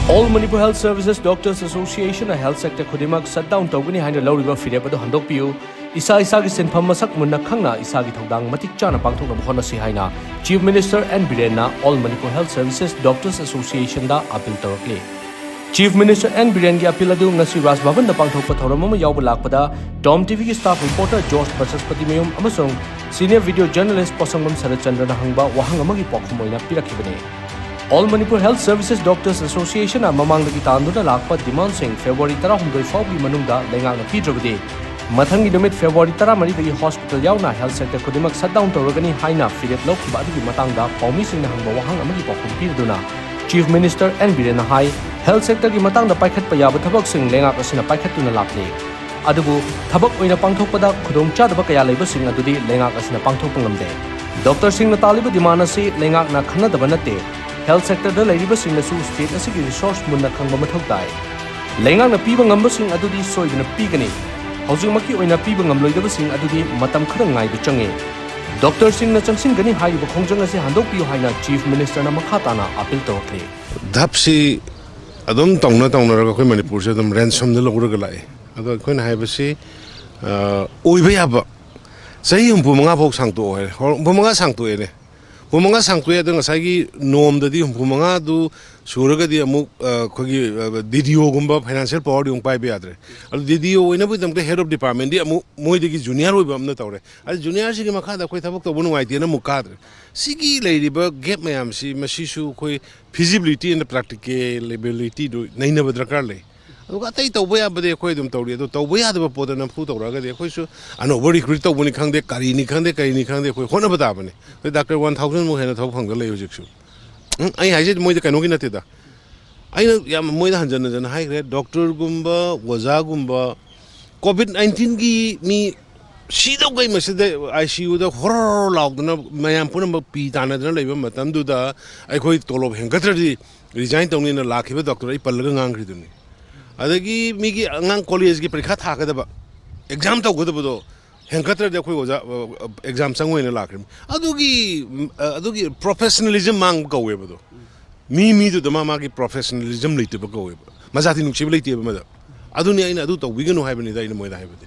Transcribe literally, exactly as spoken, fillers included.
All Manipur Health Services Doctors Association ꯅ health sector ꯈꯨꯗꯤꯡꯃꯛ shut down ꯇꯧꯒꯅꯤ ꯍꯥꯏꯅ ꯂꯧꯔꯤꯕ ꯐꯤꯔꯦꯞ ꯑꯗꯨ ꯍꯟꯗꯣꯛꯄꯤꯌꯨ꯫ ꯏꯁꯥ ꯏꯁꯥꯒꯤ ꯁꯤꯟꯐꯝ ꯃꯁꯛ ꯃꯨꯟꯅ ꯈꯪꯅ ꯏꯁꯥꯒꯤ ꯊꯧꯗꯥꯡ ꯃꯇꯤꯛ ꯆꯥꯅ ꯄꯥꯡꯊꯣꯛꯅꯕ ꯍꯣꯠꯅꯁꯤ ꯍꯥꯏꯅ Chief Minister N ꯕꯤꯔꯦꯟꯅ All Manipur Health Services Doctors Association ꯗ appeal ꯇꯧꯔꯛꯂꯤ꯫ Chief Minister N ꯕꯤꯔꯦꯟꯒꯤ appeal ꯑꯗꯨ ꯉꯁꯤ ꯔꯥꯖ ꯚꯕꯟꯗ ꯄꯥꯡꯊꯣꯛꯄ ꯊꯧꯔꯝ ꯑꯃ ꯌꯥꯎꯕ ꯂꯥꯛꯄꯗ Tom ꯇꯤꯚꯤꯒꯤ staff reporter ꯖꯣꯔꯖ ꯕꯆꯁꯄꯇꯤꯃꯌꯨꯝ ꯑꯃꯁꯨꯡ senior video journalist ꯄꯣꯁꯪꯕꯝ ꯁꯔꯠꯆꯟꯗ꯭ꯔꯅ ꯍꯪꯕ ꯋꯥꯍꯪ ꯑꯃꯒꯤ ꯄꯥꯎꯈꯨꯝ ꯑꯣꯏꯅ ꯄꯤꯔꯛꯈꯤꯕꯅꯤ꯫ All Manipur Health Services Doctors Association ꯅ ꯃꯃꯥꯡꯗꯒꯤ ꯇꯥꯟꯗꯨꯅ ꯂꯥꯛꯄ demand ꯁꯤꯡ February ꯇꯔꯥꯍꯨꯝꯗꯣꯏ ꯐꯥꯎꯕꯒꯤ ꯃꯅꯨꯡꯗ ꯂꯩꯉꯥꯛꯅ ꯄꯤꯗ꯭ꯔꯕꯗꯤ, ꯃꯊꯪꯒꯤ ꯅꯨꯃꯤꯠ February ꯇꯔꯥꯃꯔꯤꯗꯒꯤ hospital ꯌꯥꯎꯅ health sector ꯈꯨꯗꯤꯡꯃꯛ shut down ꯇꯧꯔꯒꯅꯤ ꯍꯥꯏꯅ ꯐꯤꯔꯦꯞ ꯂꯧꯈꯤꯕ ꯑꯗꯨꯒꯤ ꯃꯇꯥꯡꯗ ꯄꯥꯎꯃꯤꯁꯤꯡꯅ ꯍꯪꯕ ꯋꯥꯍꯪ ꯑꯃꯒꯤ ꯄꯥꯎꯈꯨꯝ ꯄꯤꯗꯨꯅ Chief Minister N ꯕꯤꯔꯦꯟꯅ ꯍꯥꯏ, health sector ꯒꯤ ꯃꯇꯥꯡꯗ ꯄꯥꯏꯈꯠꯄ ꯌꯥꯕ ꯊꯕꯛꯁꯤꯡ ꯂꯩꯉꯥꯛ ꯑꯁꯤꯅ ꯄꯥꯏꯈꯠꯇꯨꯅ ꯂꯥꯛꯂꯤ꯫ ꯑꯗꯨꯕꯨ ꯊꯕꯛ ꯑꯣꯏꯅ ꯄꯥꯡꯊꯣꯛꯄꯗ ꯈꯨꯗꯣꯡꯆꯥꯗꯕ ꯀꯌꯥ ꯂꯩꯕꯁꯤꯡ ꯑꯗꯨꯗꯤ ꯂꯩꯉꯥꯛ ꯑꯁꯤꯅ ꯄꯥꯡꯊꯣꯛꯄ ꯉꯝꯗꯦ꯫ Doctor ꯁꯤꯡꯅ ꯇꯥꯜꯂꯤꯕ demand ꯑꯁꯤ ꯂꯩꯉꯥꯛꯅ ꯈꯟꯅꯗꯕ ꯅꯠꯇꯦ꯫ Health sector ꯗ ꯂꯩꯔꯤꯕꯁꯤꯡꯅꯁꯨ state ꯑꯁꯤꯒꯤ resource ꯃꯨꯟꯅ ꯈꯪꯕ ꯃꯊꯧ ꯇꯥꯏ꯫ ꯂꯩꯉꯥꯛꯅ ꯄꯤꯕ ꯉꯝꯕꯁꯤꯡ ꯑꯗꯨꯗꯤ ꯁꯣꯏꯗꯅ ꯄꯤꯒꯅꯤ꯫ ꯍꯧꯖꯤꯛꯃꯛꯀꯤ ꯑꯣꯏꯅ ꯄꯤꯕ ꯉꯝꯂꯣꯏꯗꯕꯁꯤꯡ ꯑꯗꯨꯗꯤ ꯃꯇꯝ ꯈꯔ ꯉꯥꯏꯕ ꯆꯪꯉꯤ꯫ Doctor ꯁꯤꯡꯅ ꯆꯪꯁꯤꯟꯒꯅꯤ ꯍꯥꯏꯔꯤꯕ ꯈꯣꯡꯖꯪ ꯑꯁꯤ ꯍꯟꯗꯣꯛꯄꯤꯌꯨ ꯍꯥꯏꯅ Chief Minister ꯅ ꯃꯈꯥ ꯇꯥꯅ appeal ꯇꯧꯔꯛꯂꯤ꯫ ꯙꯞꯁꯤ ꯑꯗꯨꯝ ꯇꯧꯅ ꯇꯧꯅꯔꯒ ꯑꯩꯈꯣꯏ ꯃꯅꯤꯄꯨꯔꯁꯦ ꯑꯗꯨꯝ ransom ꯗ ꯂꯧꯔꯒ ꯂꯥꯛꯑꯦ꯫ ꯑꯗꯣ ꯑꯩꯈꯣꯏꯅ ꯍꯥꯏꯕꯁꯤ, ꯑ, ꯑꯣꯏꯕ ꯌꯥꯕ ꯆꯍꯤ ꯍꯨꯝꯐꯨ ꯃꯉꯥ ꯐꯥꯎ ꯁꯥꯡꯇꯣꯛꯑꯣ ꯍꯥꯏꯔꯦ꯫ ꯍꯨꯝꯐꯨ ꯃꯉꯥ ꯁꯥꯡꯇꯣꯛꯑꯦꯅꯦ꯫ ꯍꯨꯝꯐꯨ ꯃꯉꯥ ꯁꯥꯡꯇꯣꯛꯑꯦ꯫ ꯑꯗꯣ ꯉꯁꯥꯏꯒꯤ norm ꯗꯗꯤ ꯍꯨꯝꯐꯨ ꯃꯉꯥꯗꯨ ꯁꯨꯔꯒꯗꯤ ꯑꯃꯨꯛ, ꯑ, ꯑꯩꯈꯣꯏꯒꯤ, ꯑ, D D O ꯒꯨꯝꯕ financial power ꯗꯤ ꯑꯃꯨꯛ ꯄꯥꯏꯕ ꯌꯥꯗ꯭ꯔꯦ꯫ ꯑꯗꯨ D D O ꯑꯣꯏꯅꯕꯒꯤꯗꯃꯛꯇ head of department ꯗꯤ ꯑꯃꯨꯛ ꯃꯣꯏꯗꯒꯤ junior ꯑꯣꯏꯕ ꯑꯃꯅ ꯇꯧꯔꯦ꯫ ꯑꯗꯨ junior ꯁꯤꯒꯤ ꯃꯈꯥꯗ ꯑꯩꯈꯣꯏ ꯊꯕꯛ ꯇꯧꯕ ꯅꯨꯡꯉꯥꯏꯇꯦꯅ ꯑꯃꯨꯛ ꯀꯥꯗ꯭ꯔꯦ꯫ ꯁꯤꯒꯤ ꯂꯩꯔꯤꯕ gap ꯃꯌꯥꯝꯁꯤ, ꯃꯁꯤꯁꯨ ꯑꯩꯈꯣꯏ feasibility and practicability ꯗꯨ ꯅꯩꯅꯕ ꯗꯔꯀꯥꯔ ꯂꯩ꯫ ꯑꯗꯨꯒ ꯑꯇꯩ ꯇꯧꯕ ꯌꯥꯕꯗꯤ ꯑꯩꯈꯣꯏ ꯑꯗꯨꯝ ꯇꯧꯔꯤ, ꯑꯗꯣ ꯇꯧꯕ ꯌꯥꯗꯕ ꯄꯣꯠꯇ ꯅꯝꯐꯨ ꯇꯧꯔꯛꯑꯒꯗꯤ ꯑꯩꯈꯣꯏꯁꯨ ꯑꯅꯧꯕ recruit ꯇꯧꯕꯅꯤ ꯈꯪꯗꯦ, ꯀꯔꯤꯅꯤ ꯈꯪꯗꯦ, ꯀꯔꯤꯅꯤ ꯈꯪꯗꯦ, ꯑꯩꯈꯣꯏ ꯍꯣꯠꯅꯕ ꯇꯥꯕꯅꯤ꯫ ꯑꯩꯈꯣꯏ doctor one thousand ꯃꯨꯛ ꯍꯦꯟꯅ ꯊꯕꯛ ꯐꯪꯗ ꯂꯩ ꯍꯧꯖꯤꯛꯁꯨ꯫ ꯎꯝ, ꯑꯩ ꯍꯥꯏꯁꯦ ꯃꯣꯏꯗ ꯀꯩꯅꯣꯒꯤ ꯅꯠꯇꯦꯗ꯫ ꯑꯩꯅ ꯌꯥꯝ ꯃꯣꯏꯗ ꯍꯟꯖꯟ ꯍꯟꯖꯟꯅ ꯍꯥꯏꯈ꯭ꯔꯦ, doctor ꯒꯨꯝꯕ, ꯑꯣꯖꯥꯒꯨꯝꯕ, COVID nineteen ꯒꯤ ꯃꯤ ꯁꯤꯗꯧꯈꯩ ꯃꯁꯤꯗ I C U ꯗ ꯍꯣꯔꯣꯔꯣ ꯂꯥꯎꯗꯅ ꯃꯌꯥꯝ ꯄꯨꯝꯅꯃꯛ ꯄꯤ ꯇꯥꯟꯅꯗꯅ ꯂꯩꯕ ꯃꯇꯝꯗꯨꯗ ꯑꯩꯈꯣꯏ ꯇꯣꯂꯣꯞ ꯍꯦꯟꯒꯠꯇ꯭ꯔꯗꯤ resign ꯇꯧꯅꯤꯅ ꯂꯥꯛꯈꯤꯕ doctor ꯑꯩ ꯄꯜꯂꯒ ꯉꯥꯡꯈ꯭ꯔꯤꯗꯨꯅꯤ꯫ ꯑꯗꯒꯤ ꯃꯤꯒꯤ ꯑꯉꯥꯡ college ꯀꯤ ꯄꯔꯤꯈꯥ ꯊꯥꯒꯗꯕ, exam ꯇꯧꯒꯗꯕꯗꯣ ꯍꯦꯟꯒꯠꯇ꯭ꯔꯗꯤ ꯑꯩꯈꯣꯏ ꯑꯣꯖꯥ, ꯑ, exam ꯆꯪꯉꯣꯏꯅ ꯂꯥꯛꯈ꯭ꯔꯤꯕꯅꯤ꯫ ꯑꯗꯨꯒꯤ, ꯑ, ꯑꯗꯨꯒꯤ professionalism ꯃꯥꯡꯕ ꯀꯧꯋꯦꯕ ꯑꯗꯣ꯫ ꯃꯤ ꯃꯤꯗꯨꯗ ꯃꯥ ꯃꯥꯒꯤ professionalism ꯂꯩꯇꯕ ꯀꯧꯋꯦꯕ꯫ ꯃꯖꯥꯇꯤ ꯅꯨꯡꯁꯤꯕ ꯂꯩꯇꯦꯕ ꯃꯗ꯫ ꯑꯗꯨꯅꯤ ꯑꯩꯅ ꯑꯗꯨ ꯇꯧꯕꯤꯒꯅꯨ ꯍꯥꯏꯕꯅꯤꯗ ꯑꯩꯅ ꯃꯣꯏꯗ ꯍꯥꯏꯕꯗꯤ꯫